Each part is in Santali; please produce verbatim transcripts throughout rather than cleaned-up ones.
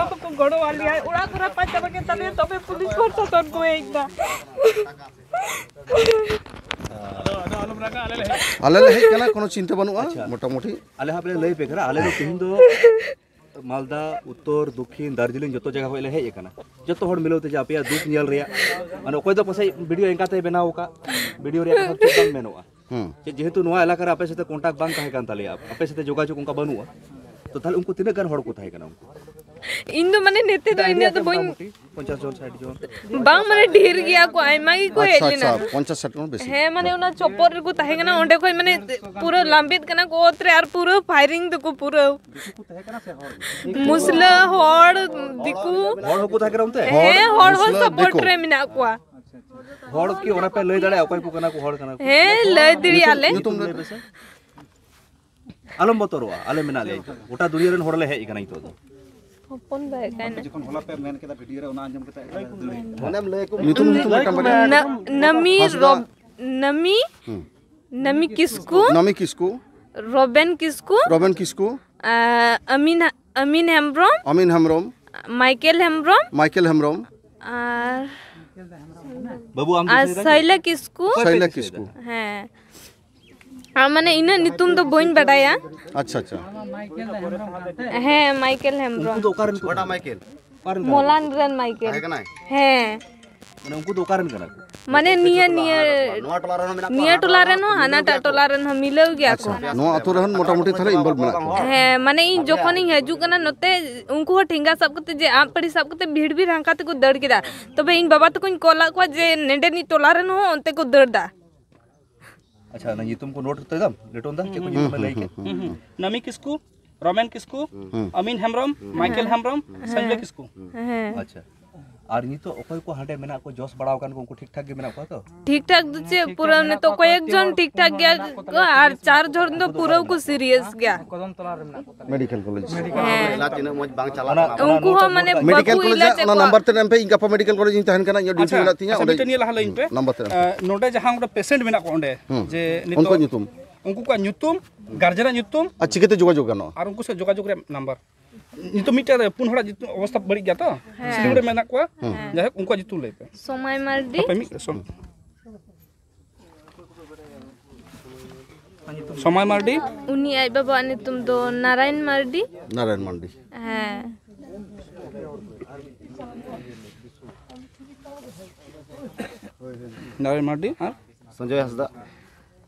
ᱠᱚ ᱜᱚᱲᱚ ᱟᱞᱮᱭᱟ, ᱚᱲᱟᱜ ᱠᱚ ᱨᱟᱯᱟᱜ ᱪᱟᱵᱟ ᱠᱮᱫ ᱛᱟᱞᱮᱭᱟ, ᱛᱚᱵᱮ ᱯᱩᱞᱤᱥ ᱯᱨᱚᱥᱟᱥᱚᱱ ᱠᱚ ᱦᱮᱡ ᱮᱱᱟ᱾ ᱟᱞᱮ ᱞᱮ ᱦᱮᱡ ᱠᱟᱱᱟ, ᱠᱳᱱᱳ ᱪᱤᱱᱛᱟᱹ ᱵᱟᱹᱱᱩᱜᱼᱟ᱾ ᱟᱪᱪᱷᱟ᱾ ᱢᱚᱴᱟᱢᱩᱴᱤ ᱟᱞᱮ ᱦᱚᱸ ᱞᱮ ᱞᱟᱹᱭ ᱯᱮ ᱠᱟᱱᱟ, ᱟᱞᱮ ᱫᱚ ᱛᱤᱦᱤᱧ ᱫᱚ ᱢᱟᱞᱫᱟ, ᱩᱛᱛᱚᱨ, ᱫᱚᱠᱠᱷᱤᱱ, ᱫᱟᱨᱡᱤᱞᱤᱝ ᱡᱚᱛᱚ ᱡᱟᱭᱜᱟ ᱠᱷᱚᱱ ᱞᱮ ᱦᱮᱡ ᱟᱠᱟᱱᱟ, ᱡᱚᱛᱚ ᱦᱚᱲ ᱢᱤᱞᱟᱹᱣ ᱛᱮ ᱡᱮ ᱟᱯᱮᱭᱟᱜ ᱫᱩᱠ ᱧᱮᱞ ᱨᱮᱭᱟᱜ, ᱢᱟᱱᱮ ᱚᱠᱚᱭ ᱫᱚ ᱯᱟᱥᱮᱡ ᱵᱷᱤᱰᱤᱭᱳ ᱮᱸᱜᱟᱛᱮ ᱵᱮᱱᱟᱣ ᱟᱠᱟᱫ, ᱵᱷᱤᱰᱤᱭᱳ ᱨᱮᱭᱟᱜ ᱠᱟᱛᱷᱟ ᱪᱮᱫ ᱵᱟᱝ ᱢᱮᱱᱚᱜᱼᱟ᱾ ᱦᱩᱸ᱾ ᱡᱮ ᱡᱮᱦᱮᱛᱩ ᱱᱚᱣᱟ ᱮᱞᱟᱠᱟ ᱨᱮ ᱟᱯᱮ ᱥᱟᱛᱮ ᱠᱚᱱᱴᱟᱠᱴ ᱵᱟᱝ ᱛᱟᱦᱮᱸ ᱠᱟᱱ ᱛᱟᱞᱮᱭᱟ, ᱟᱯᱮ ᱥᱟᱛᱮ ᱡᱳᱜᱟᱡᱳᱜᱽ ᱚᱱᱠᱟ ᱵᱟᱹᱱᱩᱜᱼᱟ, ᱛᱚ ᱛᱟᱦᱞᱮ ᱩᱱᱠᱩ ᱛᱤᱱᱟᱹᱜ ᱜᱟᱱ ᱦᱚᱲ ᱠᱚ ᱛᱟᱦᱮᱸ ᱠᱟᱱᱟ ᱩᱱᱠᱩ? ᱤᱧ ᱫᱚ ᱢᱟᱱᱮ ᱱᱮᱛᱮ ᱫᱚ ᱤᱱᱟᱹᱜ ᱫᱚ ᱵᱟᱹᱧ ᱯᱚᱧᱪᱟᱥ ᱡᱚᱱ, ᱥᱟᱴ ᱡᱚᱱ᱾ ᱵᱟᱝ, ᱢᱟᱱᱮ ᱰᱷᱮᱨ ᱜᱮᱭᱟ ᱠᱚ, ᱟᱭᱢᱟ ᱜᱮᱠᱚ ᱦᱮᱡ ᱟᱪᱪᱷᱟ, ᱞᱮᱱᱟ᱾ ᱟᱪᱪᱷᱟ, ᱯᱚᱧᱪᱟᱥ ᱥᱟᱴ ᱡᱚᱱ ᱵᱮᱥᱤ᱾ ᱦᱮᱸ, ᱢᱟᱱᱮ ᱚᱱᱟ ᱪᱚᱯᱚᱨ ᱨᱮᱠᱚ ᱛᱟᱦᱮᱸ ᱠᱟᱱᱟ, ᱚᱸᱰᱮ ᱠᱷᱚᱡ ᱢᱟᱱᱮ ᱯᱩᱨᱟᱹ ᱞᱟᱢᱵᱤᱛ ᱠᱟᱱᱟ ᱠᱚ ᱚᱛ ᱨᱮ ᱟᱨ ᱯᱩᱨᱟᱹ ᱯᱷᱟᱭᱨᱤᱝ ᱫᱟᱠᱚ ᱯᱩᱨᱟᱹ᱾ ᱢᱩᱥᱞᱟᱹ, ᱦᱚᱲ, ᱫᱤᱠᱩ᱾ ᱦᱚᱲ ᱦᱚᱸᱠᱚ ᱛᱟᱦᱮᱸ ᱠᱟᱱᱟ ᱚᱱᱛᱮ? ᱦᱮᱸ, ᱦᱚᱲ ᱦᱚᱸ ᱢᱩᱥᱞᱟᱹ, ᱥᱟᱯᱳᱨᱴ ᱫᱤᱠᱩ᱾ ᱨᱮ ᱢᱮᱱᱟᱜ ᱠᱚᱣᱟ᱾ ᱦᱚᱲ ᱠᱤ ᱚᱱᱟ ᱯᱮ ᱞᱟᱹᱭ ᱫᱟᱲᱮᱭᱟᱜᱼᱟ ᱚᱠᱚᱭ ᱠᱚ ᱠᱟᱱᱟ ᱠᱚ, ᱦᱚᱲ ᱠᱟᱱᱟ ᱠᱚ? ᱦᱮᱸ, ᱞᱟᱹᱭ ᱫᱟᱲᱮᱭᱟᱜᱼᱟ ᱞᱮ᱾ ᱧᱩᱛᱩᱢ ᱞᱟᱹᱭ ᱯᱮᱥᱮ᱾ ᱟᱞᱚᱢ ᱵᱚᱛᱚᱨᱚᱜᱼᱟ, ᱟᱞᱮ ᱢᱮᱱᱟᱜ ᱞᱮᱭᱟ ᱱᱤᱛᱚᱜ᱾ ᱜᱚᱴᱟ ᱫᱩᱱᱤᱭᱟᱹ ᱨᱮᱱ ᱦᱚᱲ ᱞᱮ ᱦᱮᱡ ᱟᱠᱟᱱᱟ ᱱᱤᱛᱚᱜ ᱫᱚ᱾ ᱦᱚᱯᱚᱱ ᱵᱟᱭ ᱠᱟᱱᱟ᱾ ᱡᱚᱠᱷᱚᱱ ᱦᱚᱞᱟ ᱯᱮ ᱢᱮᱱ ᱠᱮᱫᱟ ᱵᱷᱤᱰᱤᱭᱳ ᱨᱮ, ᱚᱱᱟ ᱟᱸᱡᱚᱢ ᱠᱟᱛᱮ ᱟᱞᱮ ᱫᱟᱹᱲ ᱦᱮᱡ ᱮᱱᱟ᱾ ᱧᱩᱛᱩᱢ, ᱧᱩᱛᱩᱢ ᱢᱤᱫᱴᱟᱝ ᱵᱟᱨᱭᱟ? ᱱᱟ-, ᱱᱟᱢᱤ ᱦᱟᱸᱥᱫᱟ᱾ ᱨᱚᱵ-, ᱱᱟᱢᱤ, ᱦᱩᱸ᱾ ᱱᱟᱢᱤ ᱠᱤᱥᱠᱩ, ᱱᱟᱢᱤ ᱠᱤᱥᱠᱩ᱾ ᱨᱚᱵᱮᱱ ᱠᱤᱥᱠᱩ, ᱨᱚᱵᱮᱱ ᱠᱤᱥᱠᱩ᱾ ᱟᱨ ᱟᱢᱤᱱ, ᱟᱢᱤᱱ ᱦᱮᱢᱵᱨᱚᱢ, ᱟᱢᱤᱱ ᱦᱮᱢᱵᱨᱚᱢ᱾ ᱢᱟᱭᱠᱮᱞ ᱦᱮᱢᱵᱨᱚᱢ᱾ ᱢᱟᱭᱠᱮᱞ ᱦᱮᱢᱵᱨᱚᱢ᱾ ᱟᱨ ᱵᱟᱹᱵᱩ, ᱟᱢ ᱫᱚ ᱟᱨ ᱥᱟᱹᱭᱞᱟ ᱠᱤᱥᱠᱩ᱾ ᱚᱠᱚᱭ ᱯᱮ ᱥᱟᱹᱭᱞᱟ ᱫᱤᱥᱟᱹᱭᱮᱫᱟ? ᱠᱤᱥᱠᱩ᱾ ᱦᱮᱸ᱾ ᱟᱨ ᱢᱟᱱᱮ ᱤᱱᱟᱹᱜ ᱧᱩᱛᱩᱢ ᱫᱚ ᱵᱟᱹᱧ ᱵᱟᱰᱟᱭᱟ᱾ ᱟᱪᱪᱷᱟ, ᱟᱪᱪᱷᱟ᱾ ᱦᱮᱸ, ᱢᱟᱭᱠᱮᱞ ᱦᱮᱢᱵᱨᱚᱢ᱾ ᱩᱱᱠᱩ ᱫᱚ ᱚᱠᱟᱨᱮᱱ ᱠᱚ? ᱚᱠᱟᱴᱟᱜ ᱢᱟᱭᱠᱮᱞ? ᱚᱠᱟᱨᱮᱱ ᱠᱟᱱᱟ ᱠᱚ? ᱢᱚᱞᱟᱱ ᱨᱮᱱ ᱢᱟᱭᱠᱮᱞ᱾ ᱛᱟᱦᱮᱸ ᱠᱟᱱᱟᱭ? ᱦᱮᱸ᱾ ᱢᱟᱱᱮ ᱩᱱᱠᱩ ᱫᱚ ᱚᱠᱟᱨᱮᱱ ᱠᱟᱱᱟ ᱠᱚ? ᱢᱟᱱᱮ ᱱᱤᱭᱟᱹ, ᱱᱤᱭᱟᱹ, ᱱᱤᱭᱟᱹ ᱴᱚᱞᱟ ᱨᱮᱱ ᱦᱚᱸ, ᱦᱟᱱᱟᱴᱟᱜ ᱴᱚᱞᱟ ᱨᱮᱱ ᱦᱚᱸ ᱢᱤᱞᱟᱹᱣ ᱜᱮᱭᱟ ᱠᱚ᱾ ᱟᱪᱪᱷᱟ, ᱱᱚᱣᱟ ᱟᱛᱳ ᱨᱮᱱ ᱢᱚᱴᱟᱢᱩᱴᱤ ᱛᱟᱦᱞᱮ involve ᱢᱮᱱᱟᱜ ᱠᱚᱣᱟ᱾ ᱦᱮᱸ, ᱢᱟᱱᱮ ᱤᱧ ᱡᱚᱠᱷᱚᱱᱤᱧ ᱦᱤᱡᱩᱜ ᱠᱟᱱᱟ ᱱᱚᱛᱮ, ᱩᱱᱠᱩ ᱦᱚᱸ ᱴᱷᱮᱸᱜᱟ ᱥᱟᱵ ᱠᱟᱛᱮ ᱡᱮ ᱟᱸᱜ ᱯᱟᱹᱲᱤ ᱥᱟᱵ ᱠᱟᱛᱮ ᱵᱷᱤᱲ ᱵᱷᱤᱲ ᱦᱟᱱᱠᱟ ᱛᱮᱠᱚ ᱫᱟᱹᱲ ᱠᱮᱫᱟ᱾ ᱛᱚᱵᱮ ᱤᱧ ᱵᱟᱵᱟ ᱛᱟᱠᱚᱧ ᱠᱚᱞᱟᱫ ᱠᱚᱣᱟ ᱡᱮ ᱱᱮᱸᱰᱮᱱᱤᱡ ᱴᱚᱞᱟ ᱨᱮᱱ ᱦᱚᱸ ᱚᱱᱛᱮ ᱠᱚ ᱫᱟᱹᱲ ᱫᱟ᱾ ᱟᱪᱪᱷᱟ, ᱚᱱᱟ ᱧᱩᱛᱩᱢ ᱠᱚ ᱱᱳᱴ ᱦᱚᱪᱚᱭ ᱫᱟᱢ, ᱞᱤᱴᱚᱱ ᱫᱟ, ᱪᱮᱫ ᱠᱚ ᱧᱩᱛᱩᱢ ᱮ ᱞᱟᱹᱭ ᱠᱮᱫ? ᱦᱩᱸ, ᱦᱩᱸ᱾ ᱱᱟᱢᱤ ᱠᱤᱥᱠᱩ, ᱨᱚᱢᱮᱱ ᱠᱤᱥᱠᱩ, ᱦᱩᱸ᱾ ᱟᱢᱤᱱ ᱦᱮᱢᱵᱨᱚᱢ, ᱦᱩᱸ᱾ ᱢᱟᱭᱠᱮᱞ ᱦᱮᱢᱵᱨᱚᱢ, ᱦᱮᱸ᱾ ᱥᱟᱧᱡᱚᱭ ᱠᱤᱥᱠᱩ᱾ ᱦᱮᱸ᱾ ᱟᱪᱪᱷᱟ᱾ ᱟᱨ ᱱᱤᱛᱚᱜ ᱚᱠᱚᱭ ᱠᱚ ᱦᱟᱸᱰᱮ ᱢᱮᱱᱟᱜ ᱠᱚ, ᱡᱚᱥ ᱵᱟᱲᱟᱣ ᱟᱠᱟᱱ ᱠᱚ, ᱩᱱᱠᱩ ᱴᱷᱤᱠ ᱴᱷᱟᱠ ᱜᱮ ᱢᱮᱱᱟᱜ ᱠᱚᱣᱟ ᱛᱚ? ᱴᱷᱤᱠ ᱴᱷᱟᱠ ᱫᱚ ᱪᱮᱫ, ᱯᱩᱨᱟᱹ ᱱᱤᱛᱚᱜ ᱠᱚᱭᱮᱠ ᱡᱚᱱ ᱴᱷᱤᱠ ᱴᱷᱟᱠ ᱜᱮᱭᱟ ᱠᱚ, ᱟᱨ ᱪᱟᱨ ᱡᱚᱱ ᱫᱚ ᱯᱩᱨᱟᱹ ᱠᱚ ᱥᱤᱨᱤᱭᱟᱥ ᱜᱮᱭᱟ᱾ Medical college. ᱦᱮᱸ᱾ ᱮᱞᱟ ᱛᱤᱱᱟᱹᱜ ᱢᱚᱡᱽ ᱵᱟᱝ ᱪᱟᱞᱟᱜ ᱚᱱᱟ, ᱠᱟᱱᱟ᱾ ᱚᱱᱟ ᱩᱱᱠᱩ ᱦᱚᱸ ᱢᱟᱱᱮ ᱢᱮᱰᱤᱠᱮᱞ ᱵᱟᱠᱚ ᱠᱚᱞᱮᱡᱽ ᱤᱞᱟᱡ ᱨᱮᱭᱟᱜ ᱮᱫ ᱚᱱᱟ ᱠᱚᱣᱟ᱾ ᱱᱟᱢᱵᱟᱨ ᱛᱮᱫ ᱮᱢ ᱯᱮ, ᱤᱧ ᱜᱟᱯᱟ ᱢᱮᱰᱤᱠᱮᱞ ᱠᱚᱞᱮᱡᱽ ᱤᱧ ᱛᱟᱦᱮᱱ ᱠᱟᱱᱟ, ᱤᱧᱟᱹᱜ ᱰᱤᱭᱩᱴᱤ ᱟᱪᱪᱷᱟ, ᱢᱮᱱᱟᱜ ᱛᱤᱧᱟ, ᱟᱪᱪᱷᱟ, ᱚᱸᱰᱮ ᱢᱤᱫᱴᱮᱱ ᱱᱤᱭᱟᱹ ᱞᱟᱦᱟ ᱞᱟᱹᱭᱤᱧ ᱯᱮ᱾ ᱱᱟᱢᱵᱟᱨ ᱛᱮᱫ ᱮᱢ ᱯᱮ᱾ ᱮ, ᱱᱚᱰᱮ ᱡᱟᱦᱟᱸ ᱚᱸᱰᱮ ᱯᱮᱥᱮᱱᱴ ᱢᱮᱱᱟᱜ ᱠᱚᱣᱟ ᱚᱸᱰᱮ, ᱦᱩᱸ᱾ ᱡᱮ ᱱᱤᱛᱚᱜ ᱩᱱᱠᱩᱣᱟᱜ ᱧᱩᱛᱩᱢ? ᱩᱱᱠᱩ ᱠᱚᱣᱟᱜ ᱧᱩᱛᱩᱢ, ᱜᱟᱨᱡᱮᱱᱟᱜ ᱧᱩᱛᱩᱢ ᱟᱨ ᱪᱤᱠᱟᱹᱛᱮ ᱡᱳᱜᱟᱡᱳᱜᱽ ᱜᱟᱱᱚᱜᱼᱟ? ᱟᱨ ᱩᱱᱠᱩ ᱥᱟᱶ ᱡᱳᱜᱟᱡᱳᱜᱽ ᱨᱮᱭᱟᱜ ᱱᱟᱢᱵᱟᱨ᱾ ᱱᱤᱛᱚᱜ ᱢᱤᱫᱴᱮᱱ ᱨᱮ ᱯᱩᱱ ᱦᱚᱲᱟᱜ ᱧᱩᱛᱩᱢ ᱚᱵᱚᱥᱛᱟ ᱵᱟᱹᱲᱤᱡ ᱜᱮᱭᱟ ᱛᱚ? ᱦᱮᱸ᱾ ᱥᱤᱞᱤᱜᱩᱲᱤ ᱨᱮ ᱢᱮᱱᱟᱜ ᱠᱚᱣᱟ᱾ ᱦᱮᱸ᱾ ᱡᱟᱭᱦᱳᱠ, ᱩᱱᱠᱩᱣᱟᱜ ᱧᱩᱛᱩᱢ ᱞᱟᱹᱭ ᱯᱮ᱾ ᱥᱚᱢᱟᱭ ᱢᱟᱨᱰᱤ᱾ ᱦᱟᱯᱮ ᱢᱤᱫ ᱥᱚᱢ- ᱥᱚᱢᱟᱭ ᱢᱟᱨᱰᱤ᱾ ᱩᱱᱤ ᱟᱡ ᱵᱟᱵᱟᱣᱟᱜ ᱧᱩᱛᱩᱢ ᱫᱚ ᱱᱟᱨᱟᱭᱚᱱ ᱢᱟᱨᱰᱤ᱾ ᱱᱟᱨᱟᱭᱚᱱ ᱢᱟᱨᱰᱤ᱾ ᱦᱮᱸ᱾ ᱱᱟᱨᱟᱭᱚᱱ ᱢᱟᱨᱰᱤ ᱟᱨ ᱥᱚᱧᱡᱚᱭ ᱦᱟᱸᱥᱫᱟ᱾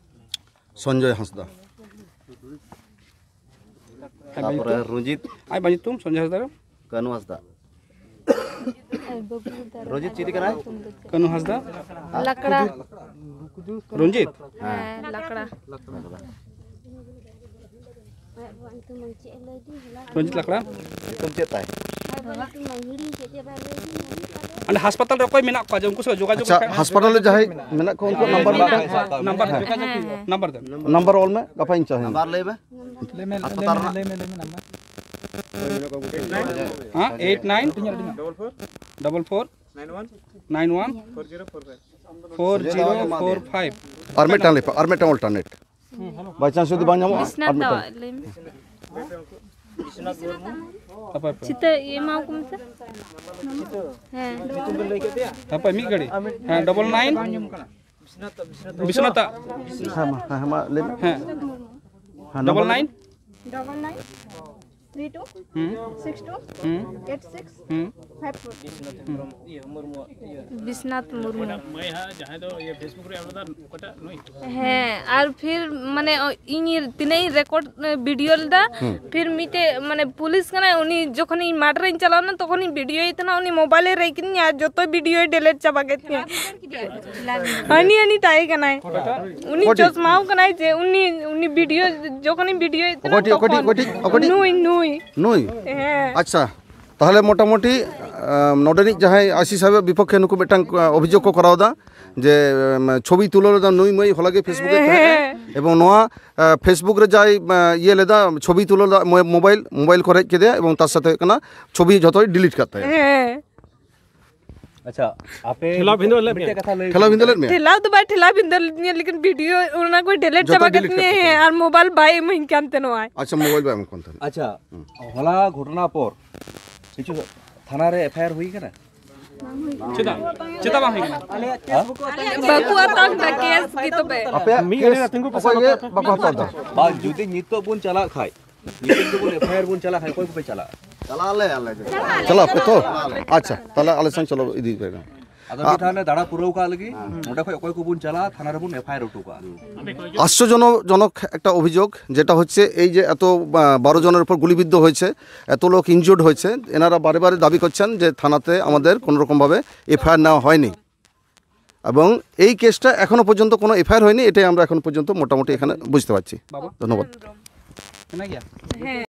ᱥᱚᱧᱡᱚᱭ ᱦᱟᱸᱥᱫᱟ᱾ ᱟᱡ ᱵᱟᱵᱟ ᱛᱟᱯᱚᱨᱮ ᱧᱩᱛᱩᱢ? ᱨᱚᱧᱡᱤᱛ᱾ ᱟᱡ ᱵᱟᱵᱟ ᱧᱩᱛᱩᱢ ᱥᱚᱧᱡᱚᱭ ᱦᱟᱸᱥᱫᱟ᱾ ᱠᱟᱹᱱᱩ ᱦᱟᱸᱥᱫᱟ᱾ ᱨᱚᱧᱡᱤᱛ ᱪᱤᱞᱤ ᱠᱟᱱᱟᱭ? ᱠᱟᱹᱱᱩ ᱦᱟᱸᱥᱫᱟ᱾ ᱞᱟᱠᱲᱟ᱾ ᱨᱚᱧᱡᱤᱛ? ᱦᱮᱸ, ᱞᱟᱠᱲᱟ᱾ ᱨᱚᱧᱡᱤᱛ ᱞᱟᱠᱲᱟ᱾ ᱧᱩᱛᱩᱢ ᱪᱮᱫ ᱛᱟᱭ? ᱚᱸᱰᱮ ᱦᱟᱥᱯᱟᱛᱟᱞ ᱨᱮ ᱚᱠᱚᱭ ᱢᱮᱱᱟᱜ ᱠᱚᱣᱟ ᱡᱮ ᱩᱱᱠᱩ ᱥᱟᱶ ᱡᱳᱜᱟᱡᱳᱜᱽ ᱟᱪᱪᱷᱟ, ᱞᱮᱠᱷᱟᱱ? ᱦᱟᱥᱯᱟᱛᱟᱞ ᱨᱮ ᱡᱟᱦᱟᱸᱭ ᱢᱮᱱᱟᱜ ᱠᱚᱣᱟ ᱩᱱᱠᱩᱣᱟᱜ ᱱᱟᱢᱵᱟᱨ ᱢᱤᱫᱴᱟᱝ? ᱱᱟᱢᱵᱟᱨ ᱫᱮᱱ᱾ ᱱᱟᱢᱵᱟᱨ ᱚᱞ ᱢᱮ, ᱜᱟᱯᱟᱧ ᱪᱟᱞᱟᱜᱼᱟ᱾ ᱱᱟᱢᱵᱟᱨ ᱞᱟᱹᱭ ᱢᱮ᱾ ᱦᱟᱥᱯᱟᱛᱟᱞ ᱨᱮᱱᱟᱜ? ᱞᱟᱹᱭ ᱢᱮ, ᱞᱟᱹᱭ ᱢᱮ ᱱᱟᱢᱵᱟᱨ᱾ ᱦᱮᱸ, eight nine double four nine one four zero four five. ᱟᱨ ᱢᱤᱫᱴᱟᱝ ᱞᱟᱹᱭ ᱯᱮ, ᱟᱨ ᱢᱤᱫᱴᱟᱝ ᱚᱞᱴᱟᱨᱱᱮᱴ᱾ ᱵᱟᱭ ᱪᱟᱱᱥ ᱡᱩᱫᱤ ᱵᱟᱝ ᱧᱟᱢᱚᱜᱼᱟ, ᱟᱨ ᱵᱤᱥᱱᱟᱛᱷ ᱢᱤᱫᱴᱟᱝ᱾ ᱫᱟᱣᱟᱜ ᱞᱟᱹᱭ ᱢᱮ᱾ ᱦᱟᱯᱳᱭ, ᱦᱟᱯᱳᱭ᱾ ᱪᱤᱛᱟᱹ ᱮᱢᱟ ᱠᱚ ᱢᱮᱥᱮ᱾ ᱦᱮᱸ᱾ ᱦᱟᱯᱳᱭ, ᱢᱤᱫ ᱜᱷᱟᱹᱲᱤ᱾ ᱦᱮᱸ, ᱰᱚᱵᱚᱞ ᱱᱟᱭᱤᱱ᱾ ᱵᱤᱥᱱᱟᱛᱷ᱾ ᱦᱮᱸ, ᱢᱟ, ᱦᱮᱸ, ᱢᱟ, ᱞᱟᱹᱭ ᱢᱮ᱾ ᱦᱮᱸ᱾ ᱦᱮᱸ, double number nine. Double nine three two ᱦᱩᱸ᱾ ᱥᱤᱠᱥ ᱴᱩ ᱦᱩᱸ᱾ ᱮᱭᱤᱴ ᱥᱤᱠᱥ ᱦᱩᱸ᱾ Five four. ᱵᱤᱥᱱᱟᱛᱷ ᱢᱩᱨᱢᱩ᱾ ᱦᱮᱸ, ᱟᱨ ᱯᱷᱤᱨ ᱢᱟᱱᱮ ᱤᱧ ᱛᱤᱱᱟᱹᱜ ᱤᱧ ᱨᱮᱠᱚᱨᱰ ᱵᱷᱤᱰᱤᱭᱳ ᱞᱮᱫᱟ, ᱦᱩᱸ᱾ ᱯᱷᱤᱨ ᱢᱤᱫᱴᱮᱡ ᱢᱟᱱᱮ ᱯᱩᱞᱤᱥ ᱠᱟᱱᱟᱭ, ᱩᱱᱤ ᱡᱚᱠᱷᱚᱱ ᱤᱧ ᱢᱟᱴᱷ ᱨᱮᱧ ᱪᱟᱞᱟᱣ ᱞᱮᱱᱟ, ᱛᱚᱠᱷᱚᱱ ᱤᱧ ᱵᱷᱤᱰᱤᱭᱳᱭᱮ ᱛᱟᱦᱮᱱᱟ, ᱩᱱᱤ ᱢᱳᱵᱟᱭᱤᱞᱮ ᱨᱮᱡ ᱠᱤᱫᱤᱧᱟ ᱟᱨ ᱡᱚᱛᱚ ᱵᱷᱤᱰᱤᱭᱳᱭ ᱰᱤᱞᱤᱴ ᱪᱟᱵᱟ ᱠᱮᱫ ᱛᱤᱧᱟ᱾ ᱦᱟᱹᱱᱤ, ᱦᱟᱹᱱᱤ ᱛᱟᱦᱮᱸ ᱠᱟᱱᱟᱭ᱾ ᱩᱱᱤ ᱚᱠᱚᱭᱴᱤᱡ? ᱪᱚᱥᱢᱟᱣ ᱠᱟᱱᱟᱭ ᱡᱮ ᱩᱱᱤ, ᱩᱱᱤ ᱵᱷᱤᱰᱤᱭᱳ ᱡᱚᱠᱷᱚᱱᱤᱧ ᱵᱷᱤᱰᱤᱭᱳᱭᱮᱫ ᱛᱟᱦᱮᱱᱟ ᱚᱠᱚᱭᱴᱤᱡ, ᱚᱠᱚᱭᱴᱤᱡ, ᱛᱚᱠᱷᱚᱱ᱾ ᱚᱠᱚᱭᱴᱤᱡ? ᱱᱩᱭ, ᱱᱩᱭ᱾ ᱱᱩᱭ? ᱦᱮᱸ᱾ ᱟᱪᱪᱷᱟ, ᱛᱟᱦᱚᱞᱮ ᱢᱚᱴᱟᱢᱩᱴᱤ, ᱟᱢ, ᱱᱚᱰᱮᱱᱤᱡ ᱡᱟᱦᱟᱸᱭ ᱟᱭᱥᱤ ᱥᱟᱦᱮᱵᱟᱜ ᱵᱤᱯᱚᱠᱠᱷᱮ ᱱᱩᱠᱩ ᱢᱤᱫᱴᱟᱝ, ᱟ, ᱚᱵᱷᱤᱡᱳᱜᱽ ᱠᱚ ᱠᱚᱨᱟᱣ ᱮᱫᱟ ᱡᱮ, ᱟᱢ, ᱪᱷᱚᱵᱤ ᱛᱩᱞᱟᱹᱣ ᱞᱮᱫᱟ ᱱᱩᱭ ᱢᱟᱹᱭ, ᱦᱚᱞᱟ ᱜᱮ ᱯᱷᱮᱥᱵᱩᱠ ᱨᱮ ᱛᱟᱦᱮᱸ ᱠᱟᱱᱟ᱾ ᱦᱮᱸ᱾ ᱮᱵᱚᱝ ᱱᱚᱣᱟ, ᱟ, ᱯᱷᱮᱥᱵᱩᱠ ᱨᱮ ᱡᱟᱭ, ᱟ, ᱤᱭᱟᱹ ᱞᱮᱫᱟ, ᱪᱷᱚᱵᱤ ᱛᱩᱞᱟᱹᱣ ᱞᱮᱫᱟ, ᱢᱳ-, ᱢᱳᱵᱟᱭᱤᱞ, ᱢᱳᱵᱟᱭᱤᱞ ᱠᱚ ᱨᱮᱡ ᱠᱮᱫᱮᱭᱟ ᱮᱵᱚᱝ ᱛᱟᱨ ᱥᱟᱛᱮ ᱦᱩᱭᱩᱜ ᱠᱟᱱᱟ ᱪᱷᱚᱵᱤ ᱡᱷᱚᱛᱚᱭ ᱰᱤᱞᱤᱴ ᱠᱟᱫ ᱛᱟᱭᱟ᱾ ᱦᱮᱸ᱾ ᱟᱪᱪᱷᱟ, ᱟᱯᱮ ᱴᱷᱮᱞᱟᱣ ᱵᱷᱤᱸᱫᱟᱹᱲ ᱞᱮᱫ ᱢᱤᱫᱴᱮᱡ ᱢᱮᱭᱟ? ᱠᱟᱛᱷᱟ ᱞᱟᱹᱭ ᱴᱷᱮᱞᱟᱣ ᱵᱷᱤᱸᱫᱟᱹᱲ ᱞᱮᱫ ᱢᱮᱭᱟ? ᱴᱷᱮᱞᱟᱣ ᱫᱚ ᱵᱟᱭ ᱴᱷᱮᱞᱟᱣ ᱵᱷᱤᱸᱫᱟᱹᱲ ᱞᱤᱫᱤᱧᱟ, ᱞᱮᱠᱤᱱ ᱵᱷᱤᱰᱤᱭᱳ ᱚᱱᱟ ᱠᱚ ᱰᱤᱞᱤᱴ ᱡᱚᱛᱚ ᱪᱟᱵᱟ ᱰᱤᱞᱤᱴ ᱠᱟᱛᱤᱧᱟ, ᱠᱟᱛᱮ᱾ ᱦᱮᱸ, ᱟᱨ ᱢᱳᱵᱟᱭᱤᱞ ᱵᱟᱭ ᱤᱢᱟᱹᱧ ᱠᱟᱱ ᱛᱟᱦᱮᱱᱚᱜᱼᱟᱭ᱾ ᱟᱪᱪᱷᱟ, ᱢᱳᱵᱟᱭᱤᱞ ᱵᱟᱭ ᱮᱢ ᱠᱟᱱ ᱛᱟᱦᱮᱱᱟ᱾ ᱟᱪᱪᱷᱟ, ᱦᱚᱞᱟ ᱜᱷᱚᱴᱚᱱᱟ ᱯᱚᱨ ᱠᱤᱪᱷᱩ ᱛᱷᱟᱱᱟ ᱨᱮ ᱮᱯᱷ ᱟᱭ ᱟᱨ ᱦᱩᱭ ᱠᱟᱱᱟ? ᱪᱮᱫᱟᱜ? ᱪᱮᱫᱟᱜ ᱵᱟᱝ ᱦᱩᱭ ᱠᱟᱱᱟ? ᱵᱟᱠᱚ ᱟᱛᱟᱝ ᱫᱟ ᱠᱮᱥ ᱜᱮ ᱛᱚᱵᱮ᱾ ᱟᱯᱮᱭᱟᱜ ᱢᱤᱫ ᱜᱷᱟᱹᱲᱤ ᱠᱮᱥ ᱨᱮ ᱛᱤᱸᱜᱩ ᱯᱟᱥᱮ ᱚᱠᱚᱭ ᱜᱮ ᱵᱟᱠᱚ ᱦᱟᱛᱟᱣ ᱫᱟ᱾ ᱵᱟᱝ, ᱡᱩᱫᱤ ᱱᱤᱛᱚᱜ ᱵᱚᱱ ᱪᱟᱞᱟᱜ ᱠᱷᱟᱡ, ᱱᱤᱛᱚᱜ ᱡᱩᱫᱤ ᱵᱚᱱ ᱮᱯᱷ ᱟᱭ ᱟᱨ ᱵᱚᱱ ᱪᱟᱞᱟᱜ ᱠᱷᱟᱡ, ᱚᱠᱚᱭ ᱠᱚᱯᱮ ᱪᱟᱞᱟᱜᱼᱟ? ᱪᱟᱞᱟᱜ ᱟᱯᱮ ᱛᱚ? ᱟᱪᱪᱷᱟ, ᱛᱟᱦᱞᱮ ᱟᱞᱮ ᱥᱟᱝ ᱪᱚᱞᱚ ᱤᱫᱤ ᱯᱮ᱾ ᱟᱫᱚ ᱢᱤᱫ ᱫᱷᱟᱣ ᱞᱮ ᱫᱟᱬᱟ ᱯᱩᱨᱟᱹᱣ ᱠᱟᱜ ᱞᱮᱜᱮ, ᱚᱸᱰᱮ ᱠᱷᱚᱡ ᱚᱠᱚᱭ ᱠᱚᱵᱚᱱ ᱪᱟᱞᱟᱜᱼᱟ, ᱛᱷᱟᱱᱟ ᱨᱮᱵᱚᱱ ᱮᱯᱷ ᱟᱭ ᱟᱨ ᱦᱚᱴᱚ ᱠᱟᱜᱼᱟ᱾ ᱟᱥᱪᱚᱨᱡᱚᱱᱚᱠ ᱮᱠᱴᱟ ᱚᱵᱷᱤᱡᱳᱜᱽ, ᱡᱮᱴᱟ ᱦᱚᱪᱪᱷᱮ ᱮᱭ ᱡᱮ ᱮᱛᱚ, ᱟ, ᱵᱟᱨᱚ ᱡᱚᱱᱮᱨ উপর গুলিবিদ্ধ হয়েছে, এত লোক ইনজুর্ড হয়েছে, এনারা বারে বারে দাবি করছেন যে থানাতে আমাদের কোনো রকমভাবে এফআইআর নেওয়া হয়নি এবং এই কেসটা এখনো পর্যন্ত কোনো এফআইআর হয়নি, এটাই আমরা এখন পর্যন্ত মোটামুটি এখানে বুঝতে পারছি। বাবা। ধন্যবাদ। ᱦᱮᱱᱟᱜ ᱜᱮᱭᱟ? ᱦᱮᱸ᱾